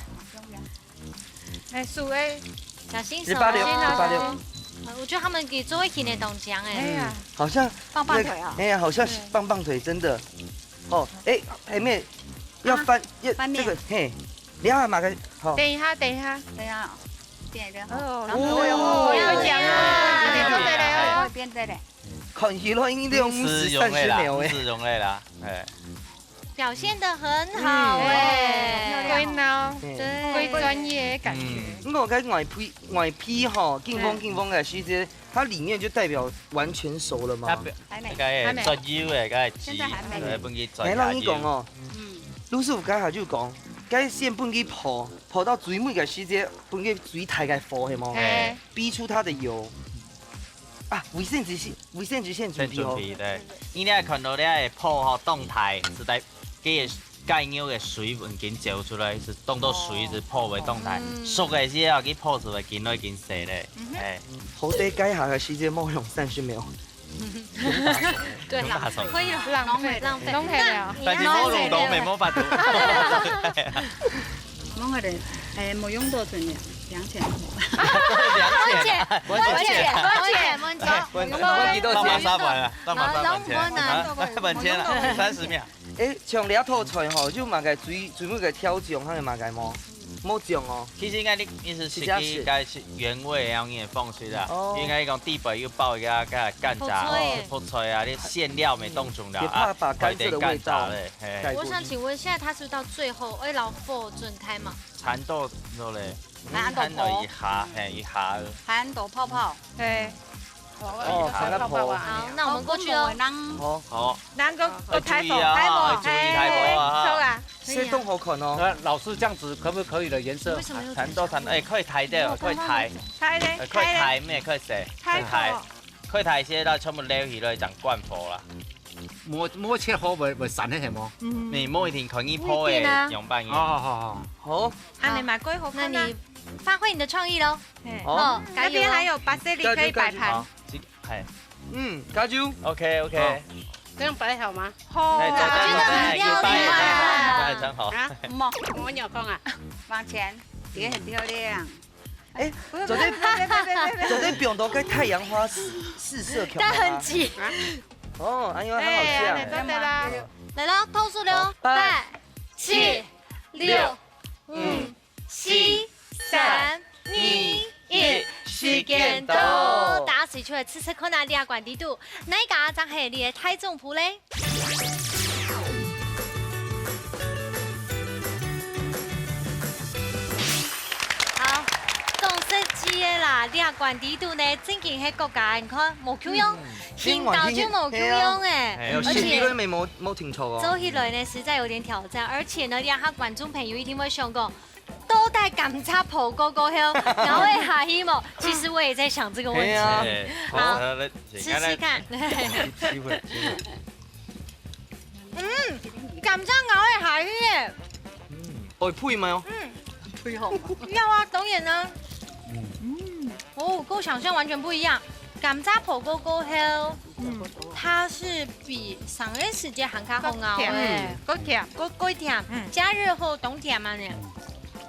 哎，数哎，小心手一八六哦。一八六，呃我觉得他们给做一点点东西哎。哎呀，好像棒棒腿啊哎呀，好像是棒棒腿，真的。哦，哎，还没要翻，要翻面这个嘿，你要嘛个好，等一下，等一下，等一下，变一变。哦，然我有后我有讲啊，哎对对对我哦会，变这里。看起来应该用使十用的啦，三十秒哎。使用的啦，哎，表现得很好哎。会闹，嘿对，会专业的感觉。嗯，因为我看外皮外皮哈，劲风劲风的时节，它里面就代表完全熟了嘛。那不还没应。该还没做油的，该急，现在还没对，分佢做哎，让你讲哦，嗯，老师傅刚才就讲，该先分佢泡，泡到最尾个时节，分佢最大个火，系冇？哎，逼出它的油。啊，卫生纸先，卫生纸先准备好。先准备，对。你咧看到咧个泡吼，动态是在佢个雞肉个水分緊走出来，是當到水是泡个動态。嗯熟个時候，佢泡出来緊來緊細咧，哎，好得該下个時節莫用三十秒。对，浪费，会有浪费浪费，浪费了。但是冇用到，没冇法度。弄个人，哎，没用多少钱，两千。我姐，我姐，我姐，我姐，问问几多钱？慢慢杀完了，慢慢杀完钱，然后然后啊，完钱了，三十秒。哎，像這道菜吼，就嘛个最最尾个調醬，還有嘛个無？無醬哦。其實應該你意思是佢應該是原味，然後你也放水啦。哦應該講底背有包一個个乾炸、泡菜耶泡菜啊，你餡料沒動重了也怕把啊，甘蔗的味道放點乾炸嘞，嘿，蓋我想請問，現在他是不是到最後，哎，老火準開嘛？餐到了嘞，還有餐到一下，嘿，一下。還有泡泡。哎，哦，看到泡。好，那我們過去哦。然後好，好，然後要注意啊，個抬頭，抬頭，要注意抬頭啊哎，收啦，色當好看哦。那老師這樣子可不可以的顏色為？什麼又餐到餐到，哎，可以抬的，可以抬，抬嘞，哎，可以抬，抬嘞，沒有可以誰，可抬以抬頭。，可以抬些，到全部撈起來，講關火啦。無無切好會會散个係無？嗯，你無一定可以破的樣板好好好好。好，啊，你買過好那看啊。你發揮你的創意嘍。嘿好哦，那邊還有巴西里可以擺盤好。，這個，哎，嗯，加油。 OK OK，這樣擺好嗎？哎，好，這個漂亮擺擺擺擺，真好。啊，莫莫扭空啊。往前，也很漂亮。哎，昨天昨天表到該太陽花四四射條。但很急。哦，哎呦，很好哎，笑你。做得啦。來了，倒數了，八八、七、六、五、四、三、二、一，時間到。大家一起來試試看啊，這關底肚，哪一家正係你的大總鋪咧？ 好，講實際个啦，這關底肚呢，正經係各家，你看無共樣，形狀就無共樣哎，哎有而且十幾輪沒無無聽錯哦。做起來呢，實在有點挑戰，而且呢，這下觀眾朋友一定會想講，到底甘蔗泡過過後，然後會下去無？其實我也在想這個問題。哎呀哎，好好，來，試試看。機會，機會。嗯，甘蔗咬會下去耶。哦，配嗎？配合。要啊，當然啦。嗯，哦，跟我想象完全不一樣。甘蔗泡過過後，嗯，它是比上个時節還較好咬个，嗯，過甜。過過甜，嗯，加熱後當甜嘛呢。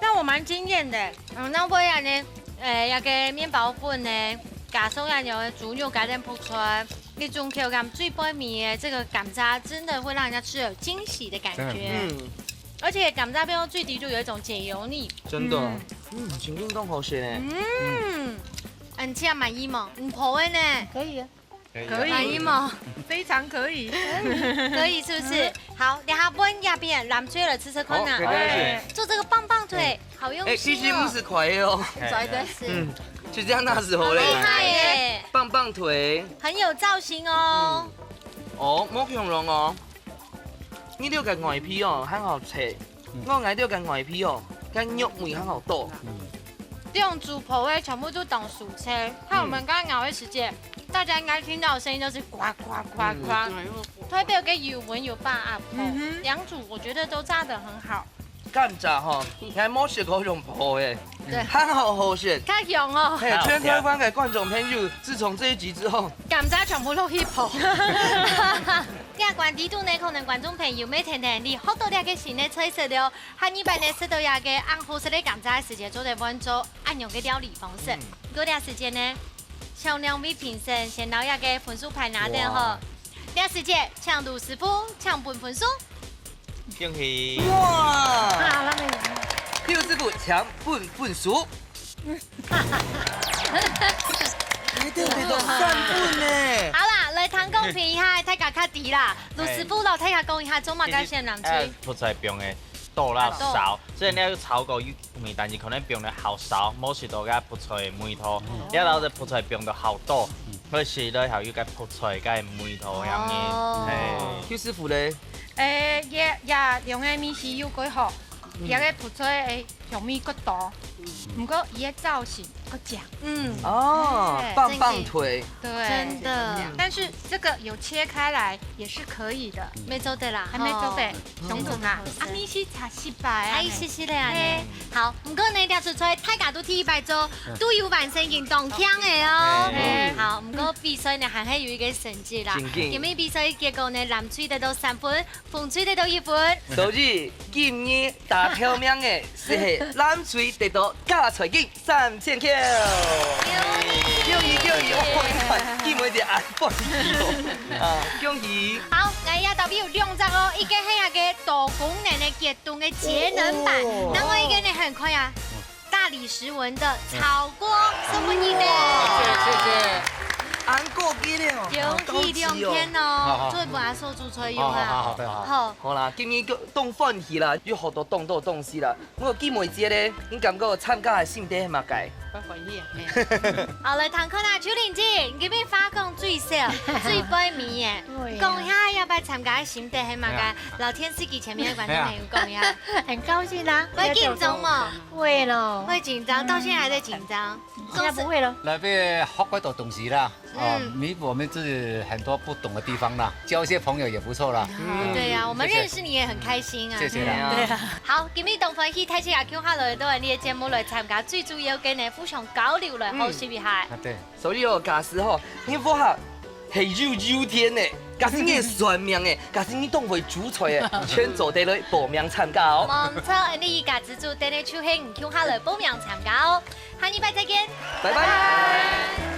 但我蠻驚豔的，嗯，那味啊呢，呃，那個麵包粉呢，加上那個豬肉加點泡菜，那種口感最背尾的這個甘蔗，真的會讓人家吃了驚喜的感覺。真的。嗯。而且甘蔗放到最底就有一種解油膩。真的。嗯。嗯，真正當好食呢。嗯。嗯，你吃滿意嗎？你泡的呢？可以啊。可以啊。滿意嗎？非常可以。可以是不是？好，等下問那邊藍隊來吃吃看啊。好，可以，可以。做這個棒棒腿，好用心哦。哎，其實不是塊的哦。是。嗯，就這樣拿時候嘞。很厲害耶。棒棒腿。很有造型哦。嗯。哦，無共樣哦。你這個外皮哦，還好脆。 嗯。我愛這個外皮哦，該肉味還好多。嗯。這種主婆的全部都當熟悉，還有我們剛剛咬的時間，大家應該聽到的聲音都是呱呱呱呱，嗯。代表个油溫有把握。嗯哼。兩組我覺得都炸得很好。甘蔗吼，你還無食過用泡的，對。還好好食。較香哦。嘿，全台灣的觀眾朋友，自從這一集之後，甘蔗全部落去泡。這關底肚呢，可能觀眾朋友乜聽聽，你學到這個新的菜色了。 下二擺呢，食到這個恁好食个甘蔗个時節，做得換做恁樣个料理方式。嗯。毋過這時節呢，請兩位評審先摎這個分數牌拿等吼。哇。這時節，請盧師傅，請分分數。恭喜。哇！啊，那個劉師傅請分分數。 一定得到三分呢。好啦，來聽公平一下，大家較知啦。哎。盧師傅摎大家講一下，做麼个選藍隊？其實，呃，覆菜放个多啦，多。少，所以你愛炒過油味，但是可能放了好少，無食到該覆菜个味道。嗯。你愛摎這覆菜放到好多，嗯。會食到還有該覆菜个味道樣呢。哦。嘿。邱師傅咧？誒，也，也兩個味緒又過好，嗯。這個覆菜，誒， 香味較多，嗯。毋過佢个造型較靚。嗯。哦，哎，棒棒腿。對。真的。但是這個有切開來也是可以的。嗯。乜做得啦，還乜做得，吼。相同啦。嗯。啊，你是差失敗啊。啊，一息息个啊呢。嘿。好，毋過呢，這出菜大家都第一擺做，嗯。都有完成，已經當強个哦。哎。好，毋過比賽呢，還係有一個成績啦。正經。今日比賽結果呢，藍隊得到三分， 紅隊得到一分。所以，今日打頭名个，就係藍隊得到加菜金三千塊。恭喜，恭喜，恭喜！哦，你看，金妹姐恁歡喜哦。啊，恭喜。好，𠊎這兜有兩隻哦，一個係該個多功能个解凍个節能版，哦。另外一個呢，很快啊， 大理石紋个炒鍋，送分你兜。哇，謝謝，謝謝。恁高級个哦，恭喜兩件哦，好高級哦。好，好。做分阿叔煮菜用啊。好，好，好，好。好。好啦，今日當歡喜啦，有學到當多東西啦。毋過金妹姐咧，你感覺參加个心得係麼个？我歡喜啊，嘿。好，來聽看啊，秋玲姐，你今日話講最少，最背尾个，對啊。講一下這擺參加个心得係麼个？哎呀。摎電視機前面个觀眾朋友講一下。哎呀。很高興啊。會緊張嗎？ 會咯。會緊張，到現在還在緊張。嗯。現在不會了。來這邊學會多東西啦，哦，嗯。彌補我們自己很多不懂的地方啦，交一些朋友也不錯啦。嗯。對呀，我們認識你也很開心啊。謝謝啦。對啊。好，今日當歡喜，大家共下來到𠊎俚个節目來參加，最主要个呢，互相交流來，嗯。學習一下。啊，對。 所以哦，假使吼，你屋下係有油田个，假使你係算命个，假使你當會煮菜个，全做得來報名參加哦。無錯，恁呢一家之煮，等下就係你共下來報名參加哦。下禮拜再見。拜拜。拜拜。